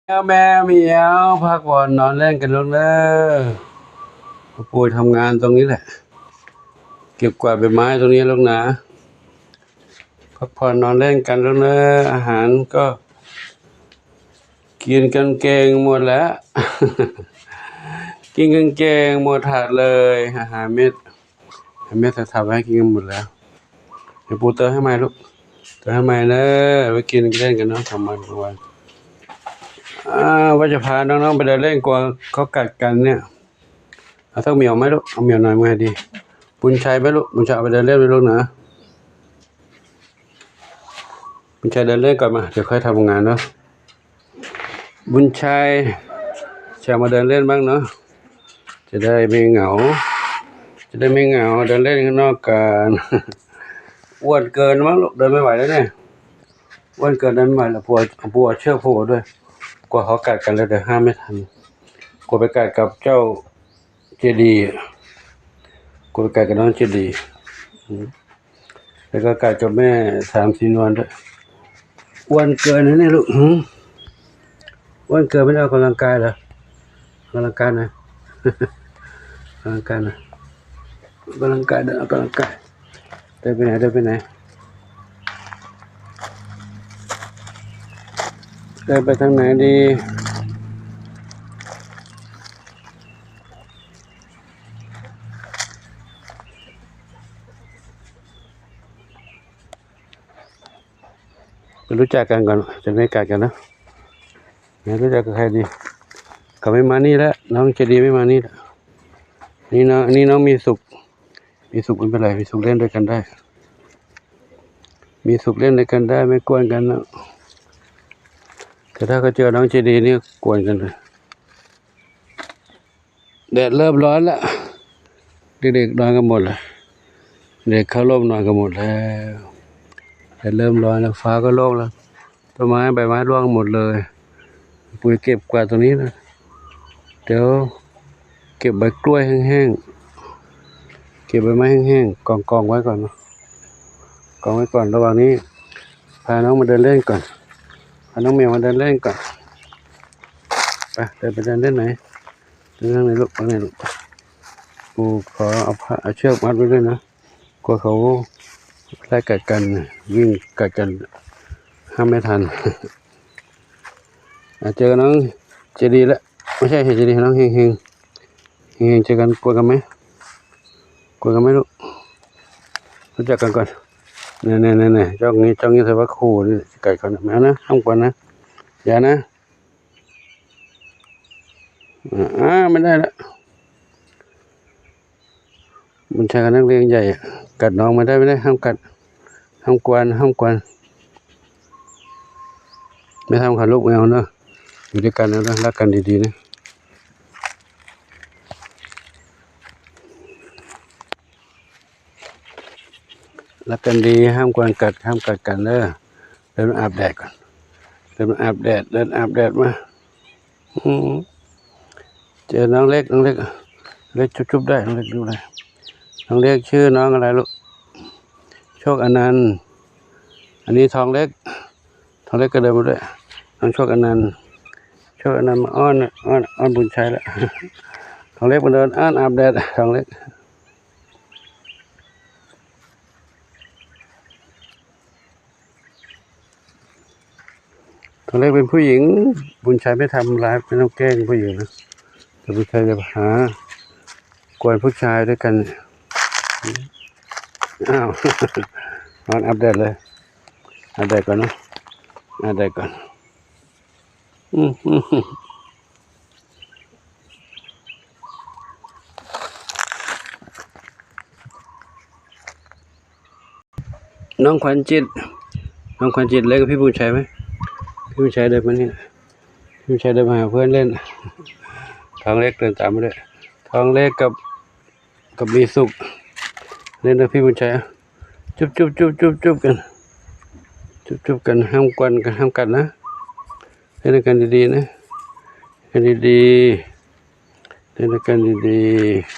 ແມວ ແມວ ແມວ ພັກຜ່ອນນອນແລງກັນລູກເດີ. ປູ່ທຳງານຕົງນີ້ແຫຼະ ເກັບກວາດໃບໄມ້ຕົງນີ້ລູກນາ. ພັກຜ່ອນນອນແລງກັນລູກເດີ. ອາຫານກໍກິນກັນເກັ່ງໝົດແລ້ວ ກິນກັນເກັ່ງໝົດຖາດເລີຍ. ອາຫານເມັດ ເມັດຖາດໄວ້ກິນກັນໝົດແລ້ວ. ດຽວປູເຕີມໃຫ້ໃໝ່ລູກ ເຕີມໃຫ້ໃໝ່ເດີ. ໄປກິນເລ່ນກັນເນາະ ທຳງານກາງວັນ. ອາ ວ່າຈະພານ້ອງໆໄປເດີນເລ່ນ ກົວເຂົາກັດກັນເນຍ. ເອົາທັກໝຽວໄໝລູກ ເອົາໝຽວໜ້ອຍມາໃຫ້ດີ. ບຸນໄຊໄປລູກ ບຸນໄຊເອົາໄປເດີນເລ່ນໄປລູກນະ. ບຸນໄຊເດີນເລ່ນກ່ອນມາ ດຽວຄ່ອຍທຳງານເນາະ. ບຸນໄຊ ຈະມາເດີນເລ່ນບ້າງເນາະ ຈະໄດ້ໄມ່ເຫງົາ ຈະໄດ້ໄມ່ເຫງົາ ເດີນເລ່ນຂ້າງນອກກັນ. ອ້ວນເກີນມັ້ງລູກ ເດີນໄມ່ໄຫວແລ້ວເນຍ ອ້ວນເກີນ ເດີນໄມ່ໄຫວແລ້ວ. ປູ ປູເອົາເຊືອກຜູກດ້ວຍ ກົວເຂົາກັດກັນແລ້ວ ດຽວຫ້າມໄມ່ທັນ ກົວໄປກັດກັບເຈົ້າເຈດີ ກົວໄປກັດກັບນ້ອງເຈດີ. ອືມ ແລ້ວກໍກັດກັບແມ່ສາມສີນວນດ້ວຍ. ອ້ວນເກີນແລ້ວນີ້ລູກ ຫື ອ້ວນເກີນ ໄປອອກກຳລັງກາຍເດີ ອອກກຳລັງກາຍນະ ອອກກຳລັງກາຍນະ ອອກກຳລັງກາຍເດີ ອອກກຳລັງກາຍ. ເດີນໄປໄຫນ ເດີນໄປໄຫນ ເດີນໄປທາງໄຫນດີ? ໄປຮູ້ຈັກກັນກ່ອນ ຈະໄດ້ກັດກັນນະ. ໄປຮູ້ຈັກກັບໃຜດີ? ເຂົາໄມ່ມານີ້ແລ້ວ ນ້ອງເຈດີໄມ່ມານີ້ແລ້ວ. ນີ້ນ້ອງ ນີ້ນ້ອງມີສຸກ ມີສຸກບໍ່ເປັນໄລ ມີສຸກເລ່ນດ້ວຍກັນໄດ້ ມີສຸກເລ່ນດ້ວຍກັນໄດ້ ໄມ່ກວນກັນເນາະ. ແຕ່ຖ້າເຂົາເຈີນ້ອງເຈດີນີ້ກວນກັນເລີຍ. ແດດເລີ່ມຮ້ອນແລ້ວ ເດັກໆນອນກັນໝົດແລ້ວ ເດັກເຂົ້າລົມນອນກັນໝົດແລ້ວ. ແດດເລີ່ມຮ້ອນແລ້ວ ຟ້າກໍໂລ່ງແລ້ວ ຕົ້ນໄມ້ໃບໄມ້ຮ່ວງໝົດເລີຍ. ປູເກັບກວາດຕົງນີ້ນະ ດຽວເກັບໃບກ້ວຍແຫ້ງໆ ເກັບໃບໄມ້ແຫ້ງໆ ກອງໆໄວ້ກ່ອນເນາະ ກອງໄວ້ກ່ອນ. ລະຫວ່າງນີ້ ພານ້ອງມາເດີນເລ່ນກ່ອນ ພານ້ອງແມວມາເດີນເລ່ນກ່ອນ. ໄປ ເດີນໄປເດີນເລ່ນໃນ ເດີນທາງໃນລູກ ທາງໃນລູກ. ປູຂໍເອົາຜ້າ ເອົາເຊືອກມັດໄວ້ດ້ວຍນະ ກົວເຂົາໄລ່ກັດກັນ ວິ່ງກັດກັນ ຫ້າມໄມ່ທັນ. ອາ ເຈີກັບນ້ອງເຈດີແລ້ວ ບໍ່ໃຊ່ເຈດີ ນ້ອງເຮງໆ ເຮງໆ ເຈີກັນ ກວນກັນໄໝ? ກວນກັນໄໝລູກ? ຮູ້ຈັກກັນກ່ອນ ແນ່ໆໆໆ ຈ້ອງນີ້ ຈ້ອງນີ້ ສະວ່າຄູ່ນີ້ ຊິກັດເຂົານະ ແມ່ນນະ ຫ້າມກວນນະ ຢ່ານະ. ອາ ອາ ມັນໄດ້ລະ ບຸນໄຊກັບນັກຮຽນໃຫຍ່ ກັດນ້ອງມັນໄດ້ບໍ່ໄດ້ ຫ້າມກັດ ຫ້າມກວນ ຫ້າມກວນ. ແມ່ທຳຂະລູກແມວເນາະ ຢູ່ດ້ວຍກັນເນາະ ຮັກກັນດີໆນະ ຮັກກັນດີ ຫ້າມກວນກັດ ຫ້າມກັດກັນເດີ. ເດີນມາອາບແດດກ່ອນ ເດີນມາອາບແດດ ເດີນອາບແດດມາ. ອືມ ເຈີນ້ອງເລັກ ນ້ອງເລັກ ເລັກຈຸບໆໄດ້ ນ້ອງເລັກຈຸບໄດ້. ນ້ອງເລັກຊື່ນ້ອງອະໄລລູກ? ໂຊກອະນັນ. ອັນນີ້ທອງເລັກ ທອງເລັກກໍເດີນມາດ້ວຍ ນ້ອງໂຊກອະນັນ. ໂຊກອະນັນມາອ້ອນ ອ້ອນ ອ້ອນບຸນໄຊລະ ທອງເລັກມາເດີນອ້ອນອາບແດດ ທອງເລັກ. ທອງເລັກເປັນຜູ້ຍິງ ບຸນໄຊໄປທຳລາຍ ໄປນຳແກ້ງຜູ້ຍິງນະ ແຕ່ບຸນໄຊຈະຫາກວນຜູ້ຊາຍດ້ວຍກັນ. ອ້າວ ນອນອາບແດດເລີຍ ອາບແດດກ່ອນເນາະ ອາບແດດກ່ອນ. ອືມ ນ້ອງຂວັນຈິດ ນ້ອງຂວັນຈິດເຫຼັ້ນກັບພີ່ບຸນໄຊໄປ ພີ່ບຸນໄຊເດີນມານີ້ ພີ່ບຸນໄຊເດີນມາຫາເພື່ອນເຫຼັ້ນ. ທອງເລັກເດີນຕາມມາດ້ວຍ ທອງເລັກກັບ ກັບມີສຸກ ເຫຼັ້ນກັບພີ່ບຸນໄຊ ຈຸບໆກັນ ຈຸບໆກັນ ຫ້າມກວນກັນ ຫ້າມກັດນະ ເຫຼັ້ນກັນດີໆນະ ກັນດີໆ ເຫຼັ້ນກັນດີໆ.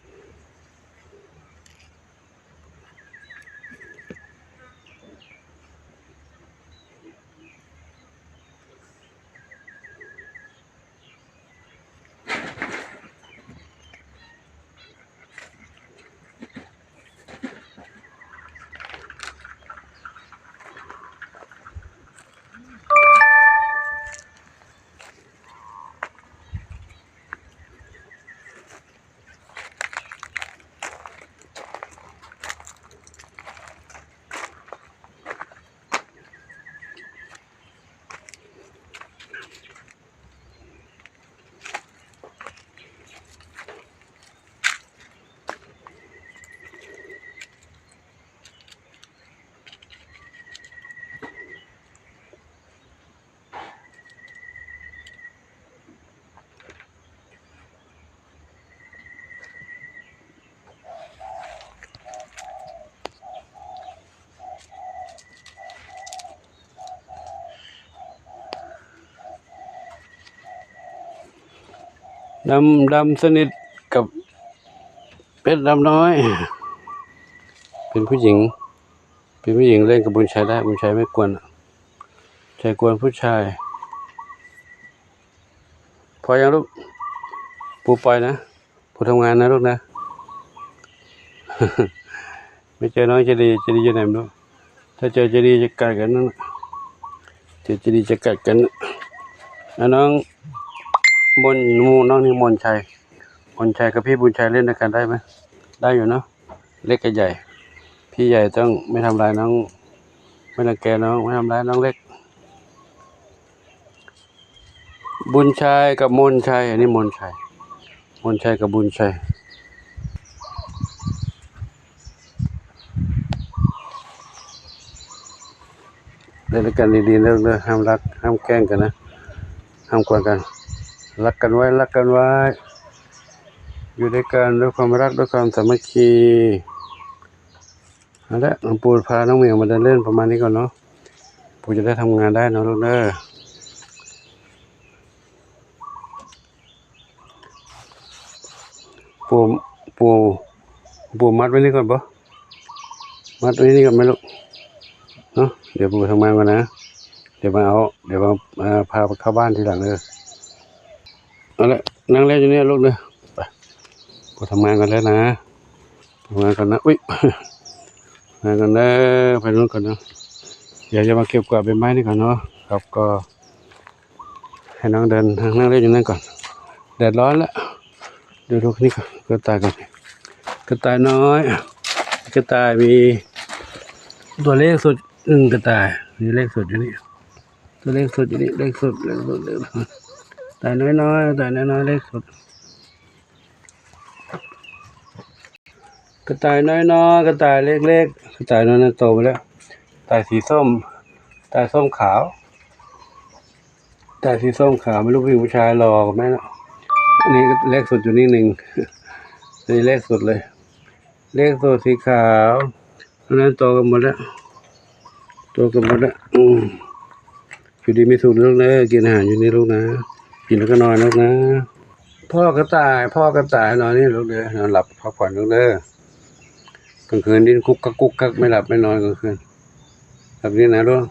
ເ ດຳ ດຳສະໜິດກັບເປັດດຳນ້ອຍ ເປັນຜູ້ຍິງ ເປັນຜູ້ຍິງເລ່ນກັບບຸນໄຊໄດ້ ບຸນໄຊໄມ່ກວນ ໄຊກວນຜູ້ຊາຍ. ພໍຍັງລູກ? ປູປ່ອຍນະ ປູທຳງານນະລູກນະ. ໄປເຈີນ້ອງເຈດີ ເຈດີຢູ່ໃນບໍ່ຮູ້? ຖ້າເຈີເຈດີຈະກັດກັນນັ້ນ ເຈີເຈດີຈະກັດກັນ. ອາ ນ້ອງມົນ ໝູ່ນ້ອງນີ້ມົນໄຊ ມົນໄຊກັບພີ່ບຸນໄຊເລ່ນດ້ວຍກັນໄດ້ໄໝ? ໄດ້ຢູ່ເນາະ ເລັກກັບໃຫຍ່ ພີ່ໃຫຍ່ຕ້ອງໄມ່ທຳລາຍນ້ອງ ໄມ່ລັງແກນ້ອງ ໄມ່ທຳລາຍນ້ອງເລັກ. ບຸນໄຊກັບມົນໄຊ ອັນນີ້ມົນໄຊ ມົນໄຊກັບບຸນໄຊ ເຫຼັ້ນກັນດີໆເດີ ເດີ ຫ້າມລັກ ຫ້າມແກ້ງກັນນະ ຫ້າມກວນກັນ ລັກກັນໄວ້ ລັກກັນໄວ້ ຢູ່ດ້ວຍກັນດ້ວຍຄວາມຮັກ ດ້ວຍຄວາມສາມັກຄີ. ເອົາລະ ປູພານ້ອງໝຽວມາເດີນເລ່ນປະມານນີ້ກ່ອນເນາະ ປູຈະໄດ້ທຳງານໄດ້ເນາະລູກເດີ. ປູ ປູ ປູມັດໄວ້ນີ້ກ່ອນບໍ? ມັດໄວ້ນີ້ກ່ອນໄໝລູກເນາະ? ດຽວປູໄປທຳງານກ່ອນນະ ດຽວມາເອົາ ດຽວມາ ເອີ ພາໄປເຂົ້າບ້ານທີຫຼັງເດີ. ເອົາລະ ນັ່ງເລ່ນຢູ່ນີ້ລູກເດີ ໄປ ປູທຳງານກ່ອນເດີນະ ທຳງານກ່ອນນະ ອຸ້ຍ ທຳງານກ່ອນເດີ ໄປໂນ່ນກ່ອນເນາະ ດຽວຈະມາເກັບກວາດໃບໄມ້ນີ້ກ່ອນເນາະ ແລ້ວກໍໃຫ້ນ້ອງເດີນ ນັ່ງເລ່ນຢູ່ນັ້ນກ່ອນ ແດດຮ້ອນລະ ເດີນລູກນີ້ກ່ອນ ກະຕ່າຍກ່ອນ ກະຕ່າຍນ້ອຍ ກະຕ່າຍມີຕົວເລກສຸດ ອືມ ກະຕ່າຍມີເລກສຸດຢູ່ນີ້ ຕົວເລກສຸດຢູ່ນີ້ ເລກສຸດ ເລກສຸດ ເລກສຸດ ກະຕ່າຍນ້ອຍໆ ກະຕ່າຍນ້ອຍໆ ເລກສຸດ ກະຕ່າຍນ້ອຍໆ ກະຕ່າຍເລັກໆ ກະຕ່າຍນ້ອຍນັ້ນໂຕໄປແລ້ວ ກະຕ່າຍສີສົ້ມ ກະຕ່າຍສົ້ມຂາວ ກະຕ່າຍສີສົ້ມຂາວ ແມ່ນລູກຜູ້ຍິງຜູ້ຊາຍ ຫຼໍ່ກັບແມ່ນ ອັນນີ້ເລກສຸດຢູ່ນີ້ໜຶ່ງ ອັນນີ້ເລກສຸດເລີຍ ເລກສຸດສີຂາວ ອັນນັ້ນໂຕກັນໝົດແລ້ວ ໂຕກັນໝົດແລ້ວ ອືມ ຢູ່ດີມີສຸກນະລູກເດີ ກິນອາຫານຢູ່ນີ້ລູກນະ ກິນແລ້ວກໍນອນນະລູກນະ ພໍ່ກະຕ່າຍ ພໍ່ກະຕ່າຍ ນອນນີ້ລູກເດີ ນອນຫຼັບພັກຜ່ອນລູກເດີ ກາງຄືນດີ້ນກຸກກັກກຸກກັກ ໄມ່ຫຼັບໄມ່ນອນກາງຄືນ ແບບນີ້ນະລູກ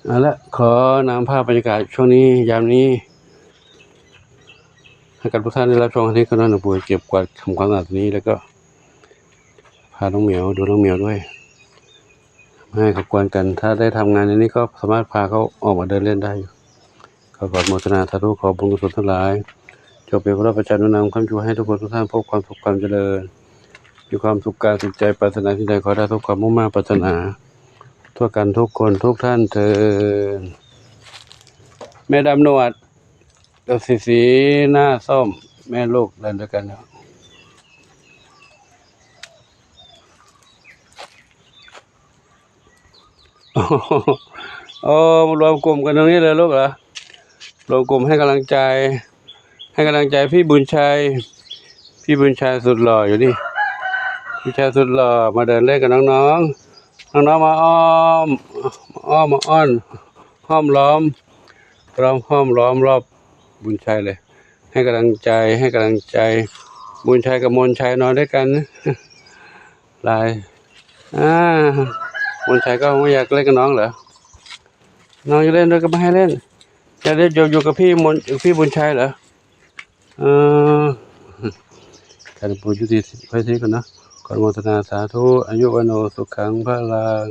ເອົາລະ ຂໍນຳພາບບັນຍາກາດຊ່ວງນີ້ ຍາມນີ້ ໃຫ້ກັບທຸກທ່ານໄດ້ຮັບຊົມ ອັນນີ້ກໍນ້ອງປູເກັບກວາດທຳຄວາມສະອາດຕົວນີ້ ແລ້ວກໍ ພານ້ອງໝຽວ ດູນ້ອງໝຽວດ້ວຍ ໃຫ້ເຂົາກວນກັນ ຖ້າໄດ້ທຳງານຢ່າງນີ້ກໍສາມາດພາເຂົາອອກມາເດີນເລ່ນໄດ້ຢູ່ ຂໍອະນຸໂມທະນາສາທຸ ຂໍບຸນກຸສົນທັງຫຼາຍ ຈົ່ງເປັນພະລະປະຈັນນຸນຳຄ້ຳຊູໃຫ້ທຸກຄົນທຸກທ່ານພົບຄວາມສຸກຄວາມຈະເລີນ ມີຄວາມສຸກກາຍສຸກໃຈ ປາດຖະໜາສິ່ງໃດຂໍໄດ້ສົມຄວາມມຸ່ງມາດປາດຖະໜາ ທົ່ວກັນທຸກຄົນທຸກທ່ານເທີ້ນ ແມ່ດຳໜວດ ກັບສີສີໜ້າສົ້ມ ແມ່ລູກເດີນດ້ວຍກັນເນາະ ໂອ້ ມາລວມກຸ່ມກັນຕົງນີ້ເລີຍລູກເອີ ລວມກຸ່ມໃຫ້ກຳລັງໃຈ ໃຫ້ກຳລັງໃຈພີ່ບຸນໄຊ ພີ່ບຸນໄຊສຸດຫຼໍ່ຢູ່ນີ້ ພີ່ຊາຍສຸດຫຼໍ່ ມາເດີນເລ່ນກັບນ້ອງໆ ນ້ອງໆ ມາອ້ອມ ມາອ້ອມ ມາອ້ອນ ຫ້ອມລ້ອມ ລ້ອມ ຫ້ອມລ້ອມລອບບຸນໄຊເລີຍ ໃຫ້ກຳລັງໃຈ ໃຫ້ກຳລັງໃຈ ບຸນໄຊກັບມົນໄຊນອນດ້ວຍກັນຫຼາຍ ອາ ມົນໄຊກໍບໍ່ຢາກເລ່ນກັບນ້ອງເຫຼືອ ນ້ອງຢາກເລ່ນດ້ວຍກໍບໍ່ໃຫ້ເລ່ນ ຢາກເລ່ນ ຢາກຢູ່ກັບພີ່ມົນ ພີ່ບຸນໄຊເຫຼືອ ເອີ ການປູຢູ່ທີ່ໄພເທດກ່ອນເນາະ ຂໍອະນຸໂມທະນາສາທຸ ອາຍຸ ວັນໂນ ສຸຂັງ ພະລັງ.